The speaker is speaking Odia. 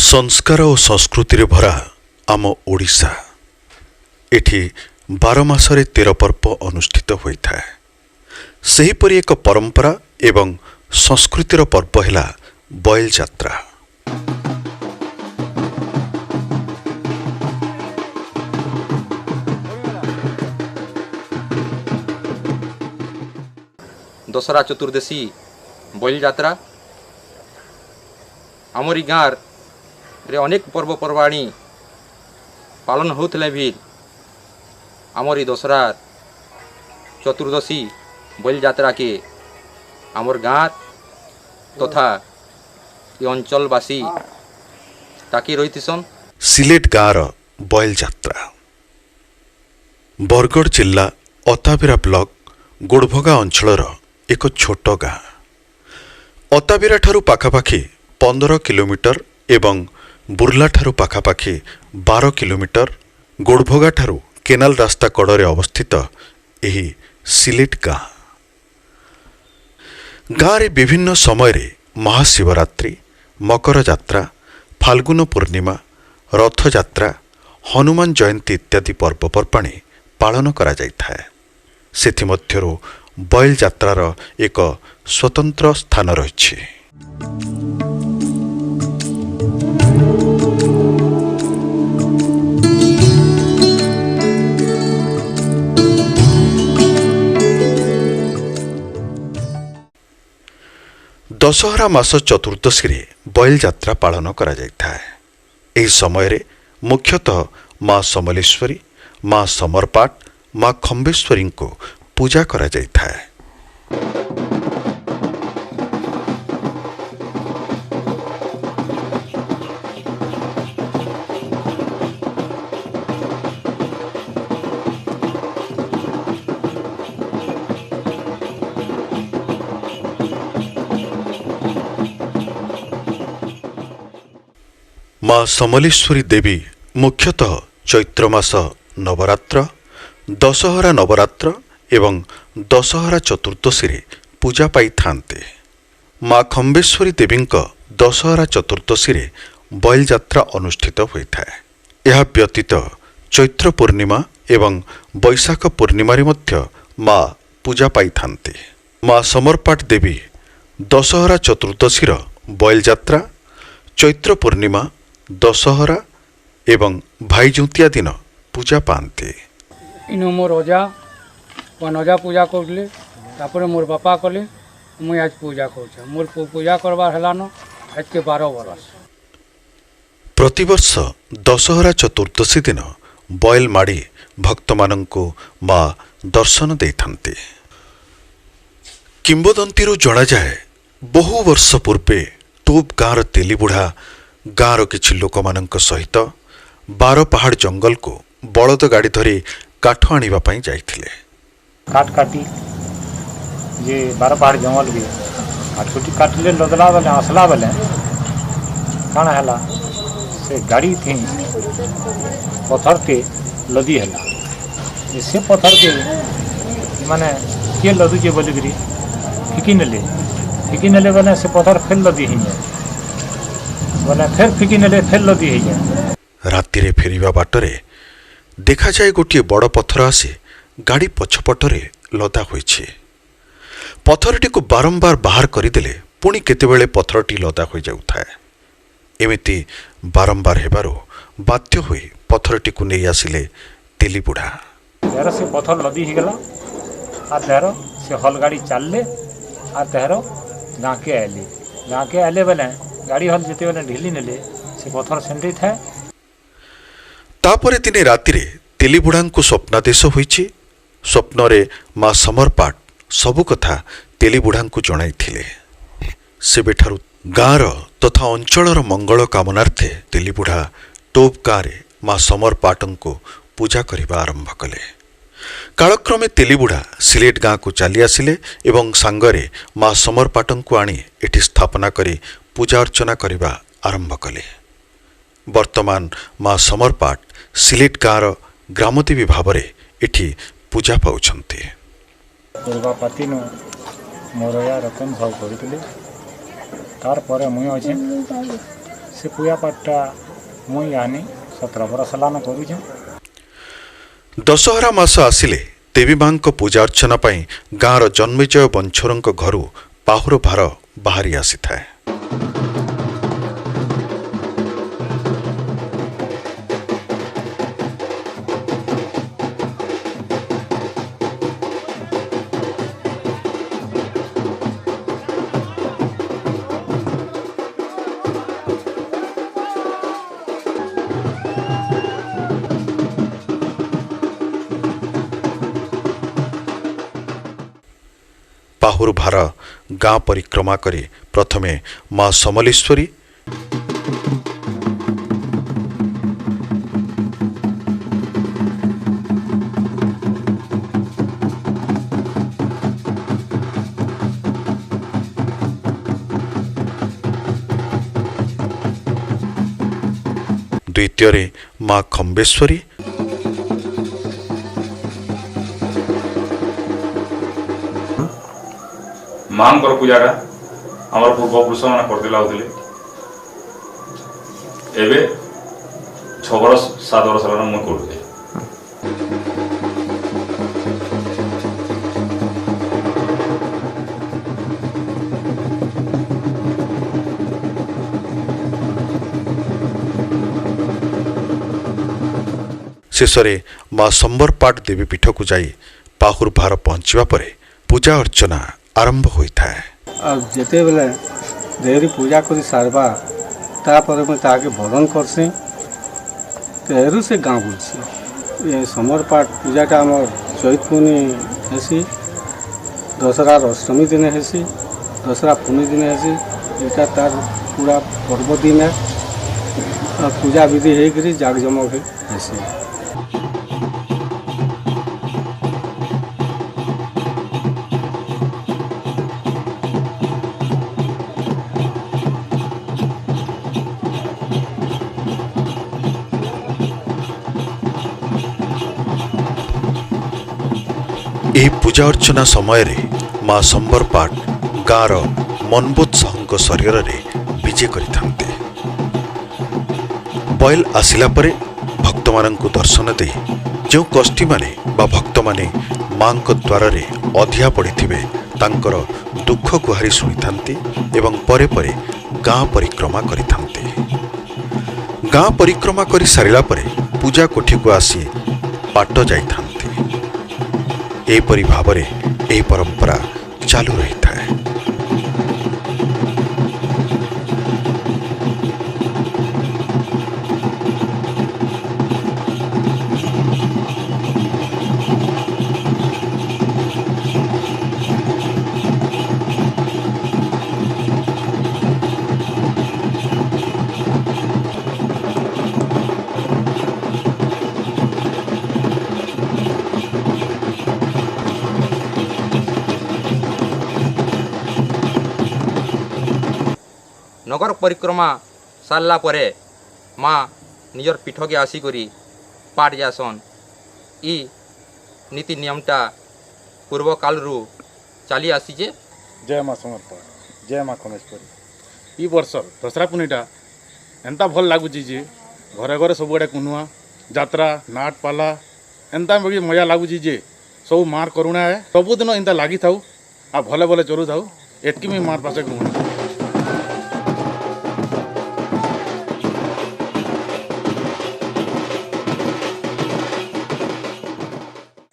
ସଂସ୍କାର ଓ ସଂସ୍କୃତିରେ ଭରା ଆମ ଓଡ଼ିଶା। ଏଠି 12 ମାସରେ 13 ପର୍ବ ଅନୁଷ୍ଠିତ ହୋଇଥାଏ। ସେହିପରି ଏକ ପରମ୍ପରା ଏବଂ ସଂସ୍କୃତିର ପର୍ବ ହେଲା ବୟଲ ଯାତ୍ରା। ଦଶହରା ଚତୁର୍ଦ୍ଦଶୀ ବୈଲ ଯାତ୍ରା ଆମରି ଗାଁରେ ଅନେକ ପର୍ବପର୍ବାଣି ପାଳନ ହେଉଥିଲେ ବି ଆମରି ଦଶହରା ଚତୁର୍ଦ୍ଦଶୀ ବୈଲ ଯାତ୍ରାକେ ଆମର ଗାଁ ତଥା ଏ ଅଞ୍ଚଳବାସୀ ତାକି ରହିଥିସନ୍। ସିଲେଟ ଗାଁର ବୟଲ ଯାତ୍ରା ବରଗଡ଼ ଜିଲ୍ଲା ଅତାବିରା ବ୍ଲକ ଗୋଡ଼ଭଗା ଅଞ୍ଚଳର ଏକ ଛୋଟ ଗାଁ। ଅତାବିରାଠାରୁ ପାଖାପାଖି 15 କିଲୋମିଟର ଏବଂ ବୁର୍ଲାଠାରୁ ପାଖାପାଖି 12 କିଲୋମିଟର, ଗୋଡ଼ଭଗାଠାରୁ କେନାଲ ରାସ୍ତା କଡ଼ରେ ଅବସ୍ଥିତ ଏହି ସିଲେଟ ଗାଁ। ଗାଁରେ ବିଭିନ୍ନ ସମୟରେ ମହାଶିବରାତ୍ରି, ମକର ଯାତ୍ରା, ଫାଲ୍ଗୁନ ପୂର୍ଣ୍ଣିମା, ରଥଯାତ୍ରା, ହନୁମାନ ଜୟନ୍ତୀ ଇତ୍ୟାଦି ପର୍ବପର୍ବାଣି ପାଳନ କରାଯାଇଥାଏ। ସେଥିମଧ୍ୟରୁ ବୟଲ ଯାତ୍ରାର ଏକ ସ୍ୱତନ୍ତ୍ର ସ୍ଥାନ ରହିଛି। ଦଶହରା ମାସ ଚତୁର୍ଦ୍ଦଶୀରେ ବୟଲ ଯାତ୍ରା ପାଳନ କରାଯାଇଥାଏ। ଏହି ସମୟରେ ମୁଖ୍ୟତଃ ମା ସମଲେଶ୍ୱରୀ, ମା ସମରପାଟ, ମା ଖମ୍ବେଶ୍ୱରୀଙ୍କୁ ପୂଜା କରାଯାଇଥାଏ। ମା ସମଲେଶ୍ୱରୀ ଦେବୀ ମୁଖ୍ୟତଃ ଚୈତ୍ର ମାସ ନବରାତ୍ର, ଦଶହରା ନବରାତ୍ର ଏବଂ ଦଶହରା ଚତୁର୍ଦ୍ଦଶୀରେ ପୂଜା ପାଇଥାନ୍ତି। ମା ଖମ୍ବେଶ୍ୱରୀ ଦେବୀଙ୍କ ଦଶହରା ଚତୁର୍ଦ୍ଦଶୀରେ ବୟଲଯାତ୍ରା ଅନୁଷ୍ଠିତ ହୋଇଥାଏ। ଏହା ବ୍ୟତୀତ ଚୈତ୍ର ପୂର୍ଣ୍ଣିମା ଏବଂ ବୈଶାଖ ପୂର୍ଣ୍ଣିମାରେ ମଧ୍ୟ ମା ପୂଜା ପାଇଥାନ୍ତି। ମା ସମରପାଟ ଦେବୀ ଦଶହରା ଚତୁର୍ଦ୍ଦଶୀର ବୟଲଯାତ୍ରା, ଚୈତ୍ର ପୂର୍ଣ୍ଣିମା, ଦଶହରା ଏବଂ ଭାଇଜୁତିଆ ଦିନ ପୂଜା ପାଆନ୍ତି। ଇନୁ ମୋର ଅଜା ଅଜା ପୂଜା କରୁଥିଲେ, ତାପରେ ମୋର ବାପା କଲେ, ମୁଇଁ ଆଜ ପୂଜା କରୁଛେ। ମୋର ପୂଜା କରବାର ହେଲାନ ଆଜକେ 12 ବରଷ। ପ୍ରତିବର୍ଷ ଦଶହରା ଚତୁର୍ଦ୍ଦଶୀ ଦିନ ବୟଲ ମାଡ଼ି ଭକ୍ତମାନଙ୍କୁ ମା ଦର୍ଶନ ଦେଇଥାନ୍ତି। କିମ୍ବଦନ୍ତୀରୁ ଜଣାଯାଏ, ବହୁ ବର୍ଷ ପୂର୍ବେ ଟୁପ୍ ଗାଁର ତେଲିବୁଢ଼ା ଗାଁର କିଛି ଲୋକମାନଙ୍କ ସହିତ ବାରପାହାଡ଼ ଜଙ୍ଗଲକୁ ବଳଦ ଗାଡ଼ି ଧରି କାଠ ଆଣିବା ପାଇଁ ଯାଇଥିଲେ। କାଠ କାଟି ଯେ ବାରପାହାଡ଼ ଜଙ୍ଗଲ ବି କାଠ କୁଟି କାଟିଲେ, ଲଦଲା ବେଲେ ଆସିଲା ବେଲେ କାଣା ହେଲା, ସେ ଗାଡ଼ି ଥି ପଥରଟେ ଲଦି ହେଲା। ସେ ପଥରକେ ମାନେ କିଏ ଲଦୁଛେ ବୋଲିକିରି ଫିକି ନେଲେ। ଫିକି ନେଲେ ବେଲେ ସେ ପଥର ଫେର୍ ଲଦି ହେଇଯାଏ, ବୋଲେ ଫେର୍ ଫିକି ନେଲେ ଫେର୍ ଲଦି ହେଇଯାଏ। ରାତିରେ ଫେରିବା ବାଟରେ ଦେଖାଯାଏ ଗୋଟିଏ ବଡ଼ ପଥର ଆସି ଗାଡ଼ି ପଛପଟରେ ଲଦା ହୋଇଛି। ପଥରଟିକୁ ବାରମ୍ବାର ବାହାର କରିଦେଲେ ପୁଣି କେତେବେଳେ ପଥରଟି ଲଦା ହୋଇଯାଉଥାଏ। ଏମିତି ବାରମ୍ବାର ହେବାରୁ ବାଧ୍ୟ ହୋଇ ପଥରଟିକୁ ନେଇ ଆସିଲେ ତେଲିବୁଢ଼ା। ତେର ସେ ପଥର ଲଦି ହେଇଗଲା, ଆର୍ ତେର ସେ ହଲ ଗାଡ଼ି ଚାଲିଲେ, ଆର୍ ତେର ଗାଁକେ ଆଇଲେ। ଗାଁକେ ଆଇଲେ ବେଲେ ଗାଡ଼ି ହଲ ଯେତେବେଲେ ଢିଲି ନେଲେ ସେ ପଥର ସେମିତି ଥାଏ। ତାପରେ ଦିନେ ରାତିରେ ତେଲିବୁଢ଼ାଙ୍କୁ ସ୍ୱପ୍ନାଦେଶ ହୋଇଛି। ସ୍ୱପ୍ନରେ ମା ସମରପାଟ ସବୁ କଥା ତେଲିବୁଢ଼ାଙ୍କୁ ଜଣାଇଥିଲେ। ସେବେଠାରୁ ଗାଁର ତଥା ଅଞ୍ଚଳର ମଙ୍ଗଳ କାମନାର୍ଥେ ତେଲିବୁଢ଼ା ଟୋପ୍ ଗାଁରେ ମା ସମରପାଟଙ୍କୁ ପୂଜା କରିବା ଆରମ୍ଭ କଲେ। କାଳକ୍ରମେ ତେଲିବୁଢ଼ା ସିଲେଟ ଗାଁକୁ ଚାଲି ଆସିଲେ ଏବଂ ସାଙ୍ଗରେ ମା ସମରପାଟଙ୍କୁ ଆଣି ଏଠି ସ୍ଥାପନା କରି ପୂଜା ଅର୍ଚ୍ଚନା କରିବା ଆରମ୍ଭ କଲେ। ବର୍ତ୍ତମାନ ମା ସମରପାଟ ସିଲେଟ ଗାଁର ଗ୍ରାମଦେବୀ ଭାବରେ ଏଠି ପୂଜା ପାଉଛନ୍ତି। ପୂର୍ବାପାତିନୁ ମୋର ରତନ ସାହୁ କରିଥିଲେ, ତାର୍ ପରେ ମୁଇଁ ଅଛେ। ସେ ପୂଜା ପାଠଟା ମୁଇଁ ଆନି 17 ବରଷ ହେଲାନ କରୁଛେଁ। ଦଶହରା ମାସ ଆସିଲେ ଦେବୀ ମାଙ୍କ ପୂଜା ଅର୍ଚ୍ଚନା ପାଇଁ ଗାଁର ଜନ୍ମେଜୟ ବଂଶରଙ୍କ ଘରୁ ପାହୁର ଭାର ବାହାରି ଆସିଥାଏ। ପାହୁର ଭାର ଗାଁ ପରିକ୍ରମା କରି ପ୍ରଥମେ ମା ସମଲେଶ୍ୱରୀ, ଦ୍ୱିତୀୟରେ ମା ଖମ୍ବେଶ୍ୱରୀ, ମାଙ୍କର ପୂଜାଟା ଆମର ପୂର୍ବପୁରୁଷମାନେ କରିଦେଲା ହେଉଥିଲେ। ଏବେ 6 ବର୍ଷ 7 ବର୍ଷ ହେଲାଣି ମୁଁ କରୁଛି। ଶେଷରେ ମା ସମ୍ବରପାଟ ଦେବୀ ପୀଠକୁ ଯାଇ ପାହୁର ଭାର ପହଞ୍ଚିବା ପରେ ପୂଜା ଅର୍ଚ୍ଚନା ଆରମ୍ଭ ହୋଇଥାଏ। ଆଉ ଯେତେବେଲେ ଦେହରି ପୂଜା କରି ସାରବା ତାପରେ ମୁଇଁ ତାହାକେ ବରଣ କର୍ସି, ତେହେରୁ ସେ ଗାଁ ବୁଲ୍ସି। ଏ ସମରପାଟ ପୂଜାଟା ଆମର୍ ଚୈତ ପୁନି ହେସି, ଦଶହରାର ଅଷ୍ଟମୀ ଦିନେ ହେସି, ଦଶହରା ପୁନି ଦିନେ ହେସି। ଏଇଟା ତାର୍ ପୁରା ପର୍ବ ଦିନେ ପୂଜା ବିଧି ହେଇକରି ଜାକଜମକ ହେସି। ଏହି ପୂଜା ଅର୍ଚ୍ଚନା ସମୟରେ ମା ସମ୍ବରପାଟ ଗାଁର ମନବୋଧ ସାହୁଙ୍କ ଶରୀରରେ ବିଜେ କରିଥାନ୍ତି। ବୟଲ ଆସିଲା ପରେ ଭକ୍ତମାନଙ୍କୁ ଦର୍ଶନ ଦେଇ ଯେଉଁ କଷ୍ଟିମାନେ ବା ଭକ୍ତମାନେ ମାଙ୍କ ଦ୍ୱାରରେ ଅଧିଆ ପଡ଼ିଥିବେ ତାଙ୍କର ଦୁଃଖ ଗୁହାରି ଶୁଣିଥାନ୍ତି ଏବଂ ପରେ ପରେ ଗାଁ ପରିକ୍ରମା କରିଥାନ୍ତି। ଗାଁ ପରିକ୍ରମା କରି ସାରିଲା ପରେ ପୂଜା କୋଠିକୁ ଆସି ପାଟ ଯାଇଥାନ୍ତି। ଏହିପରି ଭାବରେ ଏହି ପରମ୍ପରା ଚାଲୁ ରହିଥାଏ। ନଗର ପରିକ୍ରମା ସାରିଲା ପରେ ମା ନିଜର ପୀଠକେ ଆସିକରି ପାଟ ଯାସନ୍। ଇ ନୀତି ନିୟମଟା ପୂର୍ବକାଳରୁ ଚାଲି ଆସିଛେ। ଜୟ ମା ସମର୍ପଣ, ଜୟ ମା ଖମେଶ୍ୱରୀ। ଇ ବର୍ଷ ଦଶହରା ପୁନିଟା ଏନ୍ତା ଭଲ୍ ଲାଗୁଛି ଯେ ଘରେ ଘରେ ସବୁଆଡ଼େ କୁନୁଆ ଯାତ୍ରା ନାଟ ପାଲା ଏନ୍ତା ମଜା ଲାଗୁଛି ଯେ ସବୁ ମାର୍ କରୁଣା ସବୁଦିନ ଏନ୍ତା ଲାଗିଥାଉ ଆଉ ଭଲେ ଭଲେ ଚଲୁଥାଉ। ଏତ୍କି ମୁଇଁ ମାର୍ ପାଶେ ଗୁଣ।